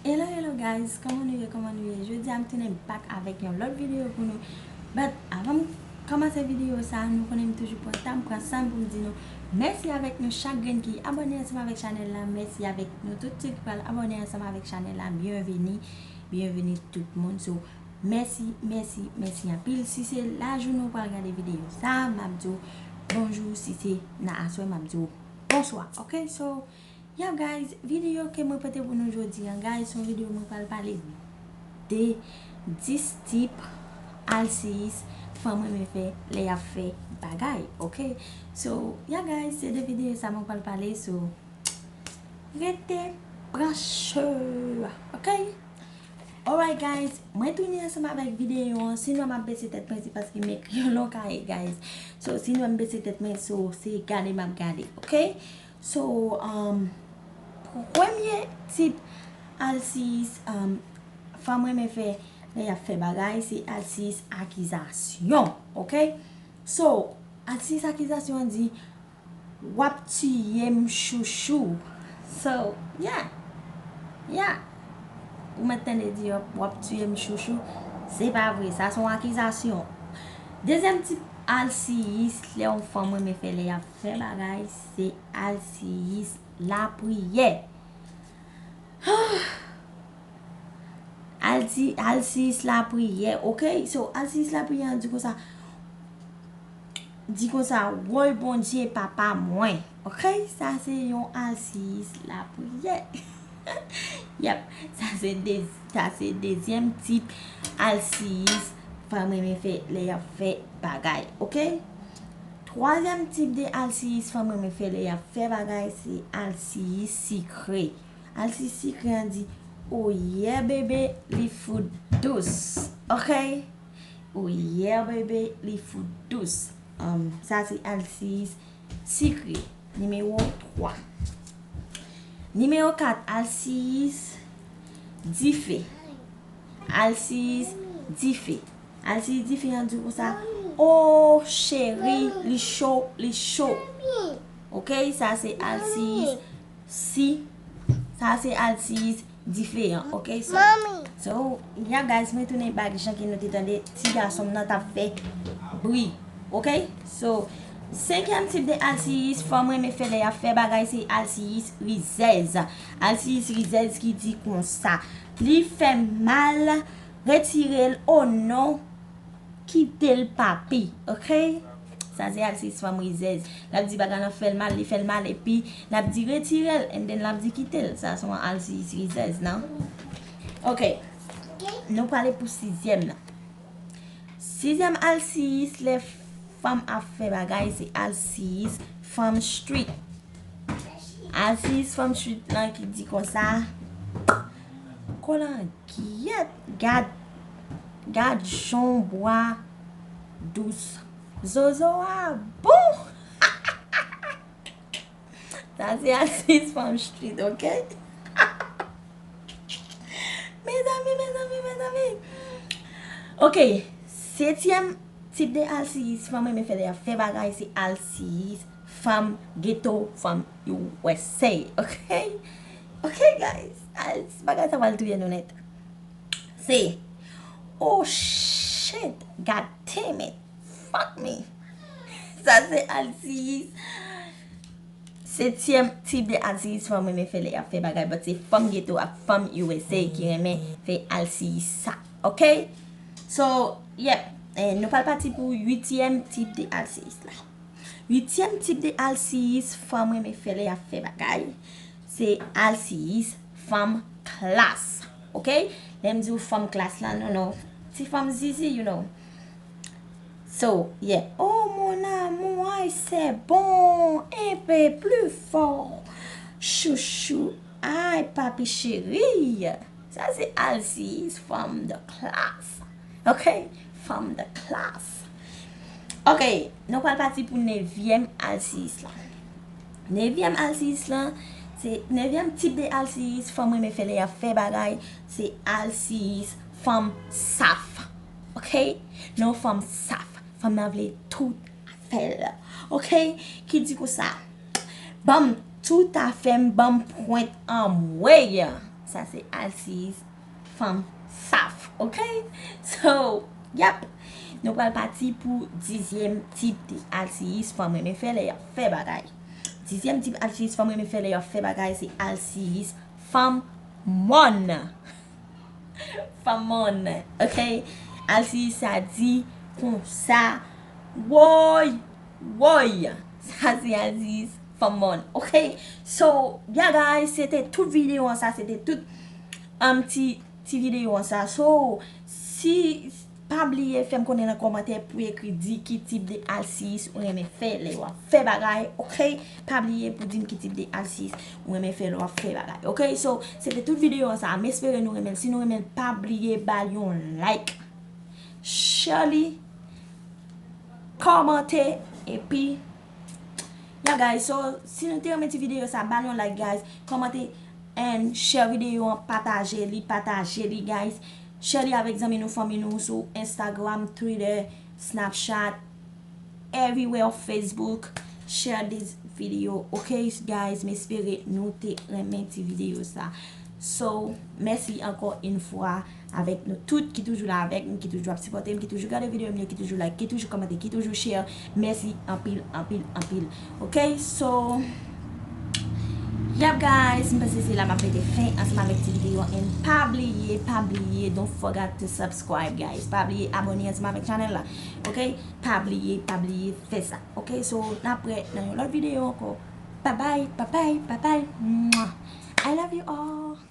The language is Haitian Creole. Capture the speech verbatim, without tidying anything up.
Hello, hello guys, kòman nou ye, kòman nou ye? Jodi a m tounen back avèk yon lòt videyo pou nou. But avan m kòmanse videyo sa, nou konnen m toujou pran tan m pran san m pou m di nou mèsi avèk nou chak grenn ki abòne ansanm avèk chanèl la, mèsi avèk nou tout ki pral abòne ansanm avèk chanèl la, byenveni, byenveni tout moun. So, mèsi, mèsi, mèsi anpil. Si se lajounen w pral gade videyo sa, m ap di w bonjou, si se nan aswè, m ap di w bonswa, ok? So, yeah guys, videyo ke mwen pote pou nou jodi an, guys, se yon videyo mwen pral pale de dis tip alsiyis fanm renmen fè lè y ap fè bagay, ok? So, yeah guys, se de videyo sa mwen pral pale, so, rete branche, ok? Alright guys, mwen tounen ansanm avèk videyo an. Sinon m ap bese tèt mwen, se paske men kreyòl lan ka ye, guys. So, sinon m bese tèt mwen, so, se gade m ap gade, ok? So, um, premye tip alsiyis, um, fanm renmen fè lè y ap fè bagay, se alsiyis akizasyon, ok? So, alsiyis akizasyon an di, w ap tiye m chouchou. So, yeah. Yeah. Ou mèt tande di w ap tiye m chouchou. Se pa vre, sa se yon akizasyon. Dezyèm tip alsiyis, lè yon fanm renmen fè lè y ap fè bagay, se alsiyis lapriyè. Alti, alsiyis lapriyè, ok? So, alsiyis lapriyè an di konsa, di konsa, woy Bondye papa mwen, ok? Sa se yon alsiyis lapriyè. Yep, sa se de, sa se dezyèm tip alsiyis fanm renmen fè lè y ap fè bagay, ok? Twazyèm tip de alsiyis fanm renmen fè lè y ap fè bagay, se alsiyis sikre. Alsiyis sikre an di, oh yeah bebe, li fout dous, ok? Oh yeah bebe, li fout dous. Um, sa se alsiyis sikre. Nimewo twa. Nimewo kat, alsiyis dife. Alsiyis dife. Alsiyis dife an di konsa, oh cheri, li cho, li cho. Ok, sa se alsiyis si, sa se alsiyis dife an, ok? So, so, yeah guys, mwen tounen back jan ke nou te tande ti gason m nan t ap fè bri, ok? So, senkyèm tip de alsiyis fanm renmen fè lè y ap fè bagay, se alsiyis rizèz. Alsiyis rizèz ki di konsa, li fè m mal, retire l, oh non, kite l papi, ok? Sa se alsiyis fanm rizèz. L ap di bagay lan fè l mal, li fè l mal, epi l ap di retire l, and then l ap di kite l. Sa se yon alsiyis rizèz, non? Ok. Nou prale pou sizyèm nan. Sizyèm alsiyis lè fanm ap fè bagay, se alsiyis fanm street. Alsiyis fanm street lan ki di konsa, kolangyèt, gad, gad jan w bwè dous. Zozo a bon. Sa se alsiyis fanm street, ok? Mezanmi, mezanmi, mezanmi. Ok, setyèm tip de alsiyis fanm renmen fè lè y ap fè bagay, se alsiyis fanm geto, fanm U S A, ok? Ok, guys, al-, bagay sa pral touye nou nèt. Se, oh shit, god damn it, fuck me. Sa se alsiyis. Setyèm tip de alsiyis fanm renmen fè lè y ap fè bagay, but se fanm geto ak fanm U S A ki renmen fè alsiyis sa. Ok? So, yep. Eh, nou pral pati pou uityèm tip de alsiyis la. Uityèm tip de alsiyis fanm renmen fè lè y ap fè bagay, se alsiyis fanm klas. Ok? Lè m di w fanm klas la, non, non. Ti fanm zizi, you know. So, yeah. Oh, mon amour, ay, c'est bon. Un peu plus fort. Chouchou, ay, papi chéri. Sa se alsiyis fanm de klas. Ok? Fanm de klas. Ok, nou pral pati pou nevyèm alsiyis la. Nevyèm alsiyis la, se nevyèm tip de alsiyis fanm renmen fè lè y ap fè bagay, se alsiyis fanm saf. Ok? Non, fanm saf. Fanm nan vle tout afè l. Ok? Ki di konsa, ban m tout afè m, ban m pwent anmwey. Sa se alsiyis fanm saf, ok? So, yap. Nou pral pati pou dizyèm tip de alsiyis fanm renmen fè lè y ap fè bagay. Dizyèm tip alsiyis fanm renmen fè lè y ap fè bagay se alsiyis fanm mòn. Fanm mòn, ok? Alsiyis sa di konsa, woy, woy. Sa se alsiyis fanm mòn, ok? So, yeah guys, se te tout videyo an sa, se te tout um, ti, ti videyo an sa. So, si, pa bliye fè m konnen nan kòmantè pou ekri di ki tip de alsiyis ou renmen fè lè w ap fè bagay, ok? Pa bliye pou di m ki tip de alsiyis ou renmen fè lè w ap fè bagay, ok? So, se te tout videyo an sa. M espere nou renmen l. Si nou renmen l, pa bliye ba l yon like. Share li, kòmante, epi, yeah guys, so, si nou te renmen ti videyo sa, ba l yon like guys, kòmante and share videyo an, pataje li, pataje li guys. Share li avèk zanmi nou, fanmi nou sou Instagram, Twitter, Snapchat, everywhere, Facebook. Share this video, ok guys? M espere nou te renmen ti videyo sa. So, mèsi ankò yon fwa avèk nou tout ki toujou la avèk m, ki toujou ap sipòte m, ki toujou gade videyo m yo, ki toujou like, ki toujou kòmante, ki toujou share. Mèsi anpil, anpil, anpil. Ok, so, yap guys, m panse se la m ap mete fen ansanm avèk ti videyo an. And pa bliye, pa bliye, don't forget to subscribe guys. Pa bliye abòne ansanm avèk channel la. Ok, pa bliye, pa bliye fè sa. Ok, so, n ap wè nan yon lòt videyo ankò. Bye bye, bye bye, bye bye. Mwah. I love you all.